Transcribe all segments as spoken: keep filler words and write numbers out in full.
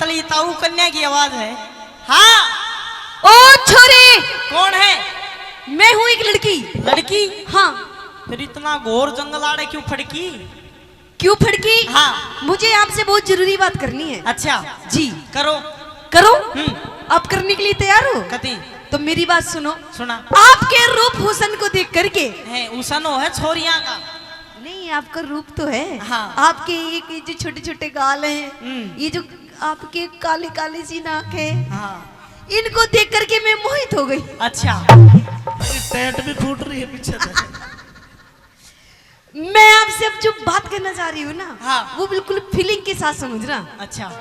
असली ताऊ कन्या की आवाज है। हाँ। ओ छोरे। कौन है? मैं हूँ एक लड़की। लड़की? हाँ। फिर इतना घोर जंगल आड़े क्यों फड़की? क्यों फड़की? हाँ। मुझे आपसे बहुत जरूरी बात करनी है। अच्छा। जी। करो। करो? हम्म। आप करने के लिए तैयार हो? कती। तो मेरी बात सुनो। सुना। आपके रूप हुसन को देख करके। है, हुसन हो है छोरियां का। नहीं, आपका रूप तो है। हाँ। आपके एक ये जो छोटे-छोटे गाल हैं, हम्म। ये जो आपके काली-काली सी नाक है, हाँ। इनको देख करके मैं मोहित हो गई। अच्छा। अरे, टेंट भी फूट रही है पीछे से। मैं आपसे अब जो बात करना चाह रही हूँ ना, हाँ। वो बिल्कुल फीलिंग के साथ समझना। अच्छा।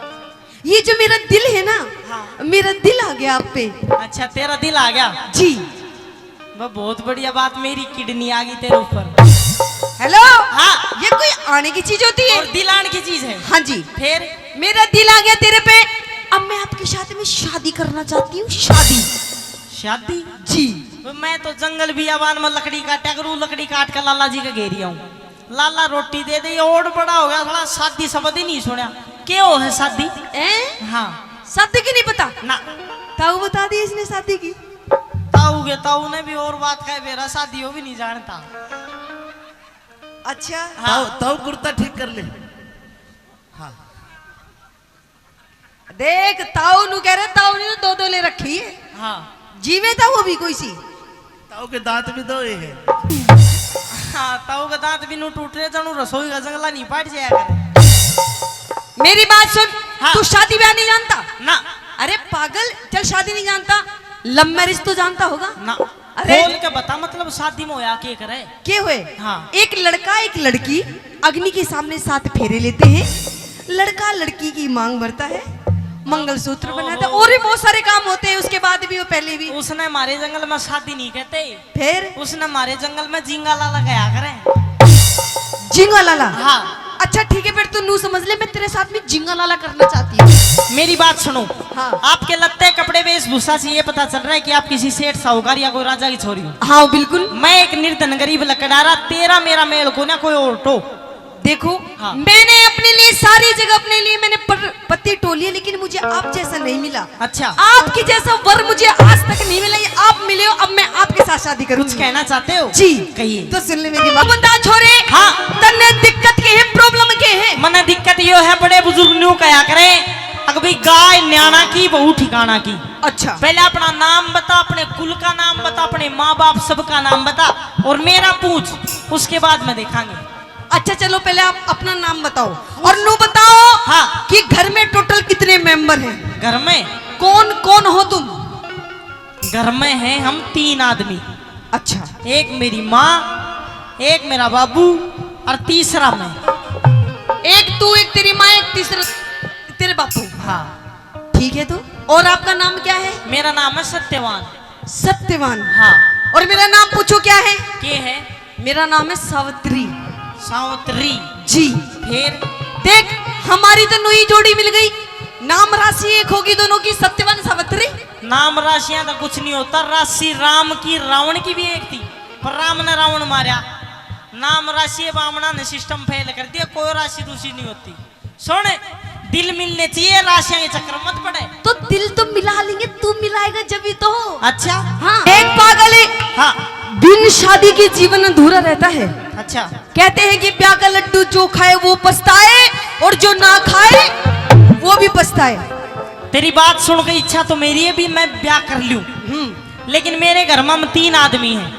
ये जो मेरा दिल है ना, हाँ। मेरा दिल आ गया आप पे। अच्छा, तेरा दिल आ गया? जी। वह बहुत बढ़िया बात, मेरी किडनी आ गई तेरे ऊपर। हेलो। हाँ। ये कोई आने की चीज होती है? और दिल आने की चीज है। हाँ जी। फिर? मेरा दिल आ गया तेरे पे। अब मैं आपके साथ में शादी करना चाहती हूँ, शादी। शादी? जी। तो मैं तो जंगल बियाबान में लकड़ी काटा करूँ, लकड़ी काट कर लाला जी का घेरी आऊँ। लाला रोटी दे दे, ये और बड़ा हो गया, थोड़ा शादी शब्द ही नहीं सुना। के हो है शादी? हैं? हाँ। शादी की नहीं पता? ना। ताऊ बता दी इसने शादी की। ताऊ के, ताऊ ने भी और बात कहे, बेरा शादी हो भी नहीं जानता। अच्छा। हाँ। ताऊ, ताऊ कुर्ता ठीक कर ले। हाँ। देख, ताऊ नु कह रहे, ताऊ ने तो दो दो ले रखी है। हाँ। जीवे था वो भी कोई सी। ताऊ के दांत भी दो ही है। हाँ, ताऊ के दांत भी नु टूट रहे, जानू रसोई का जंगला नहीं पाट जाया करे। मेरी बात सुन, हाँ। तू शादी ब्याह नहीं जानता? ना। अरे पागल, चल शादी नहीं जानता, लव मैरिज तो जानता होगा? ना। अरे। खोल के बता, मतलब शादी में होया के करे? के हुए? हाँ। एक लड़का, एक लड़की अग्नि के सामने सात फेरे लेते हैं। लड़का लड़की की मांग भरता है, मंगलसूत्र बनाता है, और भी बहुत सारे काम होते हैं। उसके बाद भी वो पहले भी उसने हमारे जंगल में शादी नहीं कहते। फिर? उसने हमारे जंगल में झींगा लाला कहा करे। झींगा लाला? हाँ। अच्छा ठीक है, फिर तू नू समझ ले, मैं तेरे साथ में झींगा लाला करना चाहती हूँ। मेरी बात सुनो। हाँ। आपके लत्ते, कपड़े, वेशभूषा से ये पता चल रहा है कि आप किसी सेठ, साहूकार या कोई राजा की छोरी हो। हाँ बिल्कुल। मैं एक निर्धन गरीब लकड़हारा, तेरा मेरा मेल को ना कोई और टो। देखो, हाँ। मैंने अपने लिए सारी जगह, अपने लिए मैंने पर-, पति टोली है, लेकिन मुझे आप जैसा नहीं मिला। अच्छा। आपके जैसा वर मुझे आज तक नहीं मिला, ये आप मिले हो, अब मैं आपके साथ शादी करूंगी। कुछ कहना चाहते हो? जी। कहिए। तो सुन ले मेरी बात। बंदा छोरे, हाँ। तन्ने दिक्कत के है, प्रॉब्लम के है? मने दिक्कत यो है, बड़े बुजुर्ग न्यू कहा करे, अक भाई गाय न्याणा की, बहू ठिकाना की। अच्छा। पहले अपना नाम बता, अपने कुल का नाम बता, अपने माँ बाप सबका नाम बता और मेरा पूछ, उसके बाद में देखांगे। अच्छा चलो पहले आप अपना नाम बताओ और नू बताओ, हाँ। कि घर में टोटल कितने मेंबर हैं? घर में? कौन कौन हो तुम? घर में हैं हम तीन आदमी। अच्छा। एक मेरी माँ, एक मेरा बाबू और तीसरा मैं। एक तू, एक तेरी माँ, एक तीसरा तेरे बापू। हाँ। ठीक है तो, और आपका नाम क्या है? मेरा नाम है सत्यवान। सत्यवान। हाँ। और मेरा नाम पूछो क्या है? के है? मेरा नाम है सावित्री। सावित्री। जी। फिर? देख, हमारी तो नई जोड़ी मिल गई। नाम राशि एक होगी दोनों की, सत्यवान सावित्री। नाम राशियां तो कुछ नहीं होता, राशि राम की रावण की भी एक थी, पर राम ने रावण मारा। नाम राशि बामणा ने सिस्टम फेल कर दिया, कोई राशि रूशि नहीं होती। सुन, दिल मिलने चाहिए, राशियां के चक्कर मत पड़े। तो दिल तो मिला लेंगे, तू मिलाएगा जब ही तो। अच्छा। हाँ। एक पागल है। हाँ। बिन शादी के जीवन अधूरा रहता है। अच्छा। कहते हैं कि ब्याह का लड्डू जो खाए वो पछताए और जो ना खाए वो भी पछताए। तेरी बात सुन के इच्छा तो मेरी है भी मैं ब्याह कर लूं। हम्म। लेकिन मेरे घर में हम तीन आदमी हैं,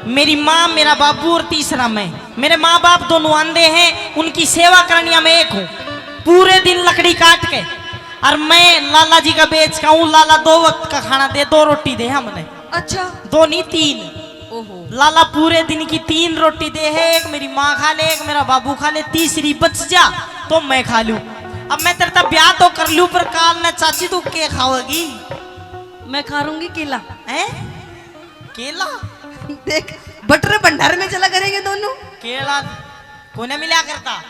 मेरी माँ, मेरा बाबू और तीसरा मैं। मेरे माँ बाप दोनों आंधे हैं, उनकी सेवा करनिया मैं एक हूँ। पूरे दिन लकड़ी काट के, और मैं लाला जी का बेच का हूँ, लाला दो वक्त का खाना दे, दो रोटी दे हमने। अच्छा। दो नहीं, तीन। ओहो। लाला पूरे दिन की तीन रोटी दे है, एक मेरी माँ खा ले, एक मेरा बाबू खा ले, तीसरी बच जा तो मैं खा लूँ। अब मैं तेरे तक ब्याह तो कर लूँ, पर काल न चाची तू के खाओगी? मैं खा लूंगी केला। हैं? केला? देख, बटर भंडार में चला करेंगे दोनों। केला कोने मिला करता।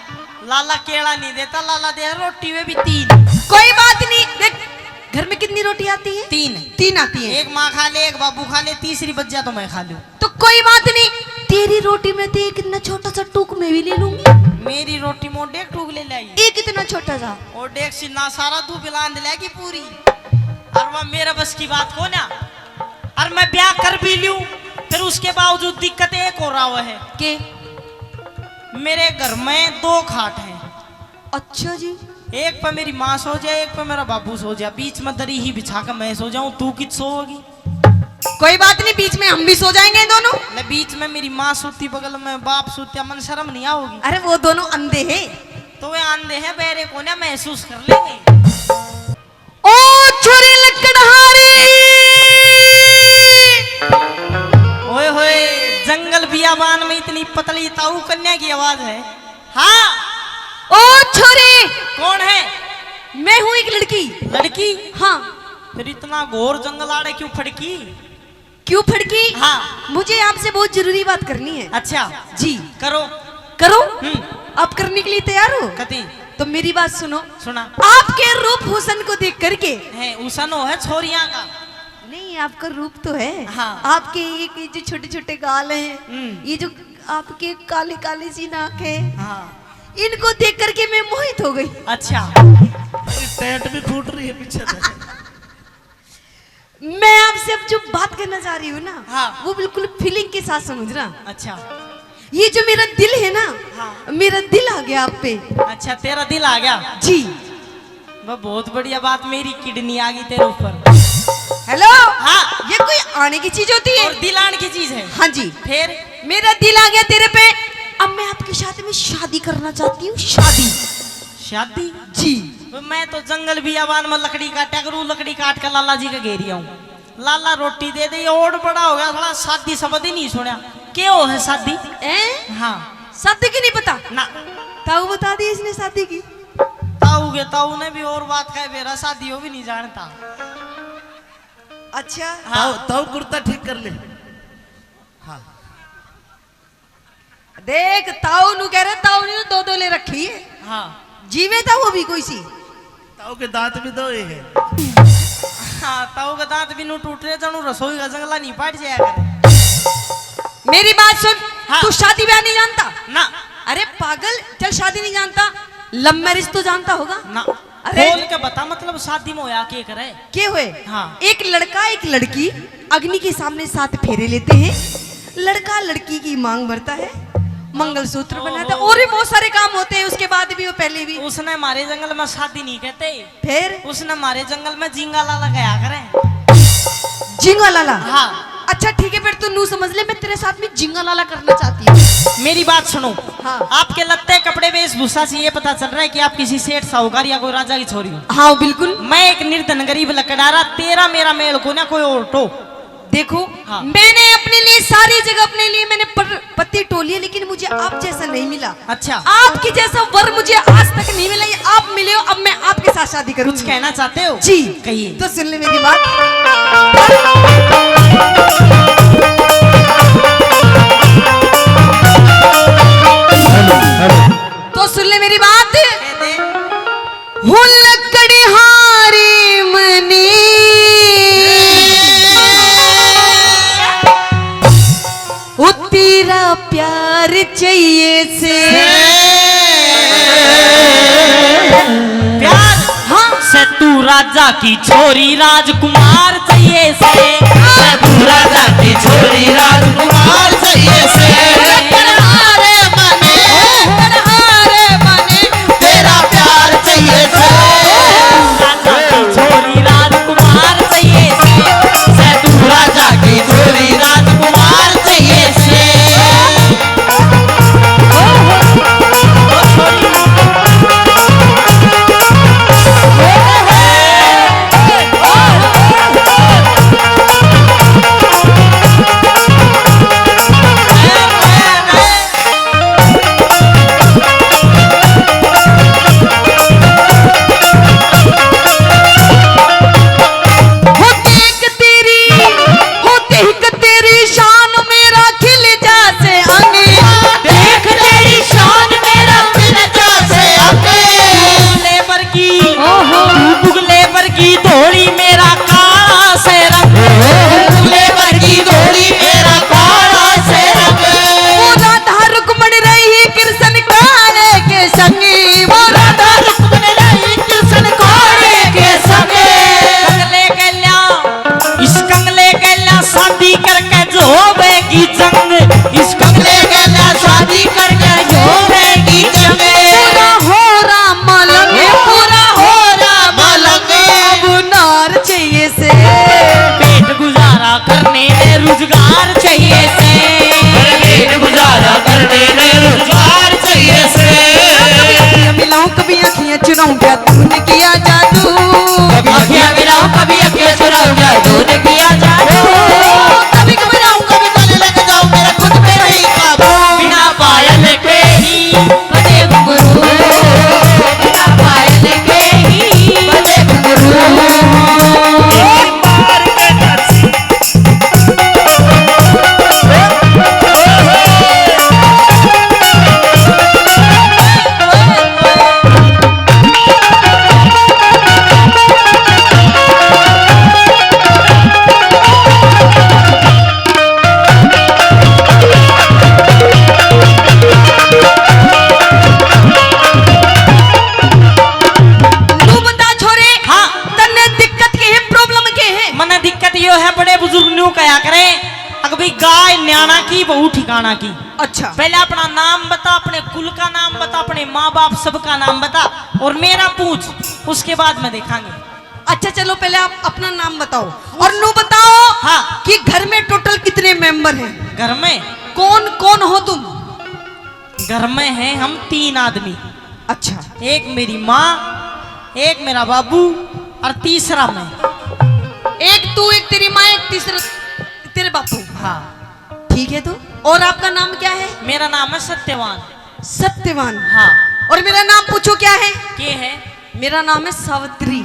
लाला केला नहीं देता, लाला दे रोटी में भी तीन। कोई बात नहीं, देख, घर में कितनी रोटी आती है? तीन। तीन आती है। एक माँ खा ले, एक बाबू खा ले, तीसरी बच जा तो मैं खा लूँ। तो कोई बात नहीं, तेरी रोटी में तो एक इतना छोटा सा टूक मैं भी ले लूंगी। मेरी रोटी मोटे टूक ले लाई। एक इतना छोटा सा। और देख सी ना सारा तू बिलांद लेगी पूरी। और वह मेरे बस की बात को ना। और मैं ब्याह कर भी लूं, फिर उसके बावजूद दिक्कत एक और आवे है। के? मेरे घर में दो खाट हैं। अच्छा जी। एक पे मेरी माँ सो जाए, एक पे मेरा बाबू सो जाए, बीच में दरी ही बिछा के मैं सो जाऊं, तू कित सोओगी? कोई बात नहीं, बीच में हम भी सो जाएंगे दोनों। ले, बीच में मेरी माँ सोती, बगल में बाप सोत्या, मन शर्म नहीं आओगी? अरे, वो दोनों अंधे हैं। तो वे अंधे हैं, बहरे को ना महसूस कर लेंगे। ओ छोरी लकड़हारी। ओए होए, जंगल बियाबान में इतनी पतली ताऊ कन्या की आवाज है। हाँ। ओ छोरी। कौन है? मैं हूँ एक लड़की। लड़की? हाँ। फिर इतना घोर जंगल आड़े क्यों फड़की? क्यों फड़की? हाँ। मुझे आपसे बहुत जरूरी बात करनी है। अच्छा। जी। करो। करो? हम्म। आप करने के लिए तैयार हो? कति? तो मेरी बात सुनो। सुना। आपके रूप हुसन को देख करके। है, हुसन हो है छोरियां का। नहीं, आपका रूप तो है। हाँ। आपके एक ये जो छोटे-छोटे गाल हैं, हम्म। ये जो आपके काली-काली सी नाक है, हाँ। इनको देख करके मैं मोहित हो गई। अच्छा। अरे, टेंट भी फूट रही है पीछे से। मैं आपसे अब जो बात करना चाह रही हूँ ना, हाँ। वो बिल्कुल फीलिंग के साथ समझना। अच्छा। ये जो मेरा दिल है ना, हाँ। मेरा दिल आ गया आप पे। अच्छा, तेरा दिल आ गया? जी। वह बहुत बढ़िया बात, मेरी किडनी आ गई तेरे ऊपर। हेलो। हाँ। ये कोई आने की चीज होती है? और दिल आने की चीज है? हाँ जी। फिर? मेरा दिल आ गया तेरे पे। अब मैं आपके साथ में शादी करना चाहती हूँ, शादी। शादी? जी। तो मैं तो जंगल बियाबान में लकड़ी काटा करूँ, लकड़ी काट के लाला जी के घेरी आऊँ। लाला रोटी दे दे, ये और बड़ा हो गया, थोड़ा शादी शब्द ही नहीं सुना। के हो है शादी? हैं? हाँ। शादी की नहीं पता? ना। ताऊ बता दी इसने शादी की। ताऊ के, ताऊ ने भी और बात कहे, बेरा शादी हो भी नहीं जानता। अच्छा। हाँ। ताऊ, ताऊ कुर्ता ठीक कर ले। हाँ। देख, ताऊ नु कह रहे, ताऊ ने तो दो दो ले रखी है। हाँ। जीवे था वो भी कोई सी। ताऊ के दांत भी दो ही है। हाँ, ताऊ के दांत भी नु टूट रहे, जानू रसोई का जंगला नहीं पाट जाया करे। मेरी बात सुन, हाँ। तू शादी ब्याह नहीं जानता? ना। अरे पागल, चल शादी नहीं जानता, लव मैरिज तो जानता होगा? ना। अरे। खोल के बता, मतलब शादी में होया के करे? के हुए? हाँ। एक लड़का, एक लड़की अग्नि के सामने सात फेरे लेते हैं। लड़का लड़की की मांग भरता है, मंगलसूत्र बनाता है, और भी बहुत सारे काम होते हैं। उसके बाद भी वो पहले भी उसने हमारे जंगल में शादी नहीं कहते। फिर? उसने हमारे जंगल में जिंगा लाला गया करे। जिंगा लाला? हाँ। अच्छा ठीक है, फिर तू नू समझ ले, मैं तेरे साथ में जिंगा लाला करना चाहती हूँ। मेरी बात सुनो। हाँ। आपके लत्ते, कपड़े, वेशभूषा से ये पता चल रहा है कि आप किसी सेठ, साहूकार या कोई राजा की छोरी हो। हाँ, बिल्कुल। मैं एक निर्धन गरीब लकड़हारा, तेरा मेरा मेल को ना कोई और टो। देखो, हाँ। मैंने अपने लिए सारी जगह अपने लिए मैंने पर-, पति टोली है, लेकिन मुझे आप जैसा नहीं मिला। अच्छा। आपके जैसा वर मुझे आज तक नहीं मिला, ये आप मिले हो, अब मैं आपके साथ शादी करूंगी। कुछ कहना चाहते हो? जी। कहिए। तो सुन ले मेरी बात। तो सुन ले मेरी बात। हूँ लकड़हारी मने, ओ तेरा प्यार चाहिए से। प्यार? हाँ। से तू राजा की छोरी राजकुमार चाहिए से। से तू राजा की छोरी राजकुमार चाहिए से। लकड़हारे मने, लकड़हारे मने, तेरा प्यार चाहिए से। राजा की छोरी राजकुमार चाहिए से। से तू राजा की छोरी राजकुमार चाहिए से। क्या तूने किया जादू। कभी अखियां मिलाऊं, कभी अखियां चुराऊं, क्या तूने किया जादू। कभी घबराऊं, कभी गले लग जाऊं, मेरा खुद पे नहीं काबू। बिना पायल के ही बजे घुंघरू, बिना पायल के ही बजे घुंघरू। तू बता छोरे, हाँ। तन्ने दिक्कत के है, problem के है? मन्ने दिक्कत यो है, बड़े बुजुर्ग न्यू कहा करें, अक भाई गाय न्याणा की, बहू ठिकाणा की। अच्छा। पहले अपना नाम बता, अपने कुल का नाम बता, अपने माँ बाप सबका नाम बता, और मेरा पूछ, उसके बाद में देखांगे। अच्छा, चलो पहले आप अपना नाम बताओ और नू बताओ, हाँ। कि घर में total कितने member हैं? घर में? कौन कौन हो तुम? घर में हैं हम तीन आदमी। अच्छा। एक मेरी माँ, एक मेरा बाबू और तीसरा मैं। एक तू, एक तेरी माँ, एक तीसरा तेरे बापू। हाँ। ठीक है, तो और आपका नाम क्या है? मेरा नाम है सत्यवान। सत्यवान। हाँ। और मेरा नाम पूछो क्या है? के है? मेरा नाम है सावित्री।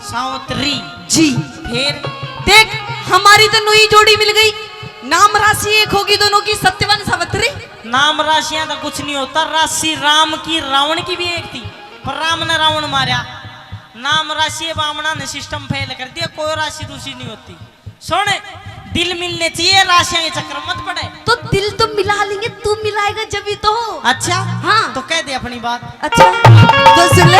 सावित्री। जी। फिर? देख, हमारी तो नई जोड़ी मिल गई, नाम राशि एक होगी दोनों की, सत्यवान सावित्री। नाम राशियां तो कुछ नहीं होता, राशि राम की रावण की भी एक थी, पर राम ने रावण मारा। नाम राशि बामणा ने system fail कर दिया, कोई राशि दूसरी नहीं होती। सुन, दिल मिलने चाहिए, राशियां के चक्कर मत पड़े। तो दिल तो मिला लेंगे, तू मिलाएगा जब ही तो। अच्छा? हाँ। तो कह दे अपनी बात। अच्छा, तो सुन ले।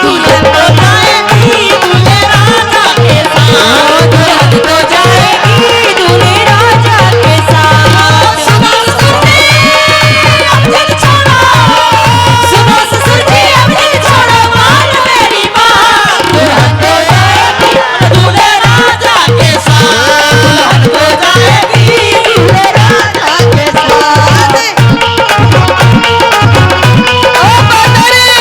दुल्हन तो जाएगी दूल्हे राजा के साथ, दुल्हन तो जाएगी दूल्हे राजा के साथ। सुनो ससुर जी, अब दिल छोड़ो। सुनो ससुर जी, अब दिल छोड़ो, मान मेरी बात। दुल्हन तो जाएगी दूल्हे राजा के साथ, दुल्हन तो जाएगी दूल्हे राजा के साथ। ओ बदरी।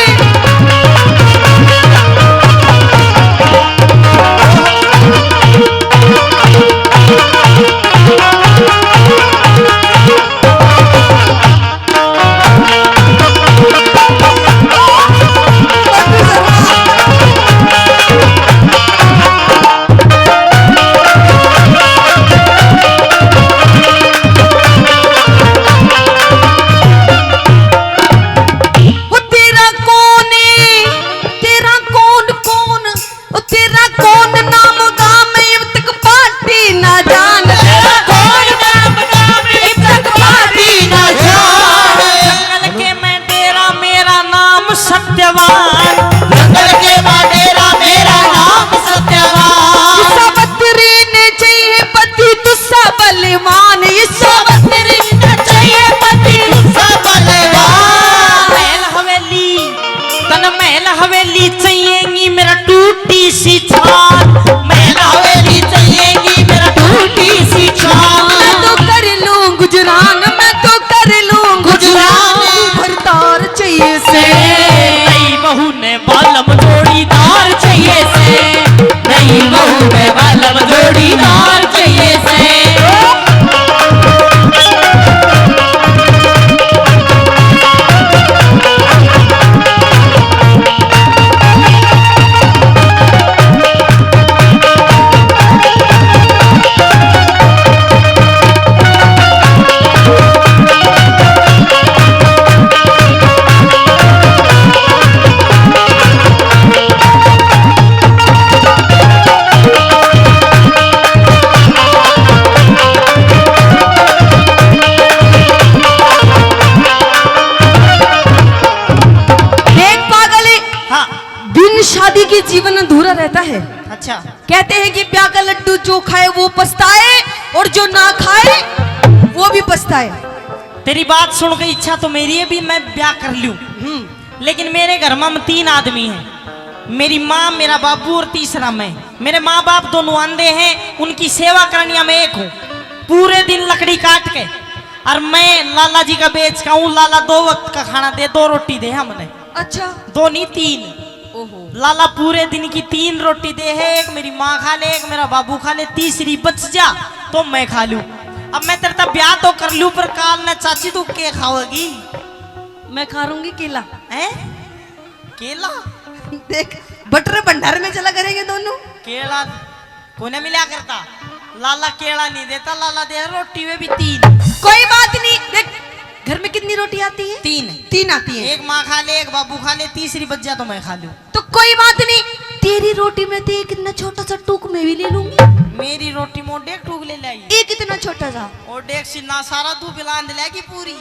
वो तेरा कौन है? तेरा कौन, कौन? ओ तेरा कौन नाम गाम इब तक पार्टी ना जान। तेरा कौन नाम गाम इब तक पार्टी ना जान। जंगल के मैं डेरा, मेरा नाम सत्यवान। जंगल के मैं डेरा, मेरा नाम सत्यवान। सावित्री ने चाहिए पति तुसा बलवान, ये सावित्री ने चाहिए पति तुसा बलवान। महल हवेली, तन महल हवेली चाहिएगी मेरा टूटी सी छान। महल हवेली चाहिएगी मेरा टूटी सी छान। मैं तो कर लूं गुजरान, मैं तो कर लूं गुजरान। भरतार चाहिए से। नई बहू ने बालम जोड़ीदार चाहिए से। नई बहू ने बालम जोड़ीदार चाहिए से। देख पागल, हाँ। बिन शादी के जीवन अधूरा रहता है। अच्छा। कहते हैं कि ब्याह का लड्डू जो खाए वो पछताए, और जो ना खाए वो भी पछताए। तेरी बात सुन के इच्छा तो मेरी है भी मैं ब्याह कर लूं, हम्म। लेकिन मेरे घर में हम तीन आदमी हैं, मेरी माँ, मेरा बाबू और तीसरा मैं। मेरे माँ बाप दोनों आंधे हैं, उनकी सेवा करनिया मैं एक हूँ। पूरे दिन लकड़ी काट के और मैं लाला जी का बेच का हूँ, लाला दो वक्त का खाना दे, दो रोटी दे हमने। अच्छा। दो नहीं, तीन। ओहो। लाला पूरे दिन की तीन रोटी दे है, एक मेरी माँ खा ले, एक मेरा बाबू खा ले, तीसरी बच जा तो मैं खा लूँ। अब मैं तेरे तक ब्याह तो कर लूँ, पर काल ना चाची तू के खाओगी? मैं खा लूंगी केला। हैं? केला? देख, बटर भंडार में चला करेंगे दोनों। केला कोने मिला करता, लाला केला नहीं देता, लाला दे रोटी में भी तीन। कोई बात नहीं, देख, घर में कितनी रोटी आती है? तीन। तीन आती है। एक माँ खा ले, एक बाबू खा ले, तीसरी बच जा तो मैं खा लूँ। तो कोई बात नहीं, तेरी रोटी में तो एक इतना छोटा सा टूक मैं भी ले लूंगी। मेरी रोटी में डेग टूक ले लाई। एक इतना छोटा सा। और डेग सी ना सारा तू बिलांद लेगी पूरी।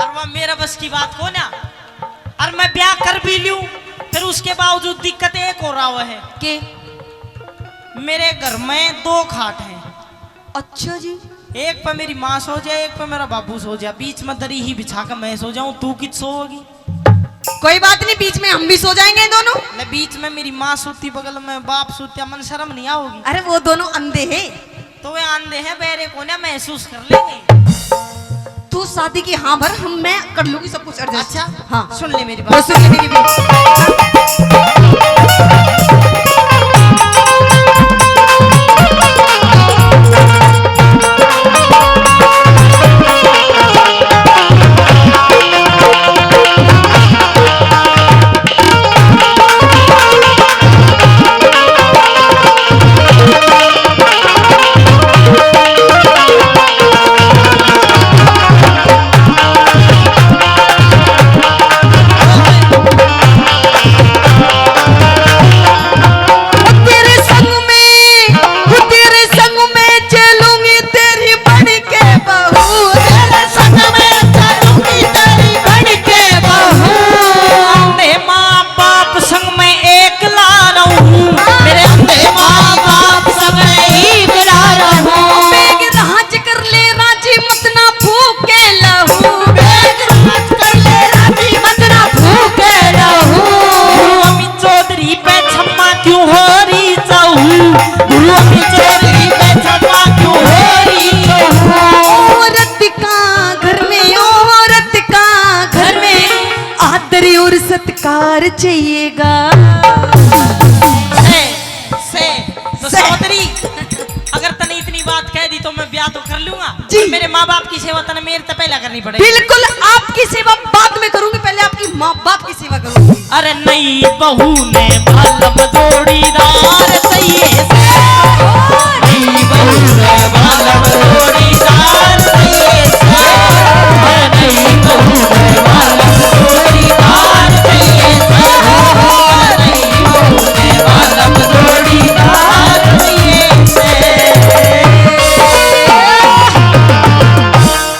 और वह मेरे बस की बात को ना। और मैं ब्याह कर भी लूं, फिर उसके बावजूद दिक्कत एक और आवे है। के? मेरे घर में दो खाट हैं। अच्छा जी। एक पे मेरी माँ सो जाए, एक पे मेरा बाबू सो जाए, बीच में दरी ही बिछा के मैं सो जाऊं, तू कित सोओगी? कोई बात नहीं, बीच में हम भी सो जाएंगे दोनों। ले, बीच में मेरी माँ सोती, बगल में बाप सोत्या, मन शर्म नहीं आओगी? अरे, वो दोनों अंधे हैं। तो वे आंधे हैं, बहरे को ना महसूस कर लेंगे। तू शादी की हाँ भर, हम, मैं कर लूंगी सब कुछ adjust। अच्छा, हाँ। सुन ले मेरी तो बात। सुन ले मेरी बात। तेरे संग में, तेरे संग में चलूंगी तेरी बन के बहू। तेरे संग में चलूंगी तेरी बन के बहू। अंधे माँ बाप संग में एकला रहूं, मेरे अंधे माँ बाप संग में एकला रहूं। बेग राज कर ले राजी, मत ना फूके लहू। बेग राज कर ले राजी, मत ना फूके लहू। गुरु अमित चौधरी पे छम्मा क्यों हो रही चाहू? गुरु अमित चौधरी पे छम्मा क्यों हो रही चाहू? औरत का घर में, औरत का घर में आदर और सत्कार चाहिएगा। से, से, तो से। चौधरी, अगर तने इतनी बात कह दी तो मैं ब्याह तो कर लूंगा। जी। पर मेरे माँ बाप की सेवा तने मेरे से पहला करनी पड़ेगी। बिल्कुल, आपकी सेवा बाद में करूंगी, पहले आपकी माँ बाप की सेवा करूंगी। अरे नई बहू ने बालम जोड़ी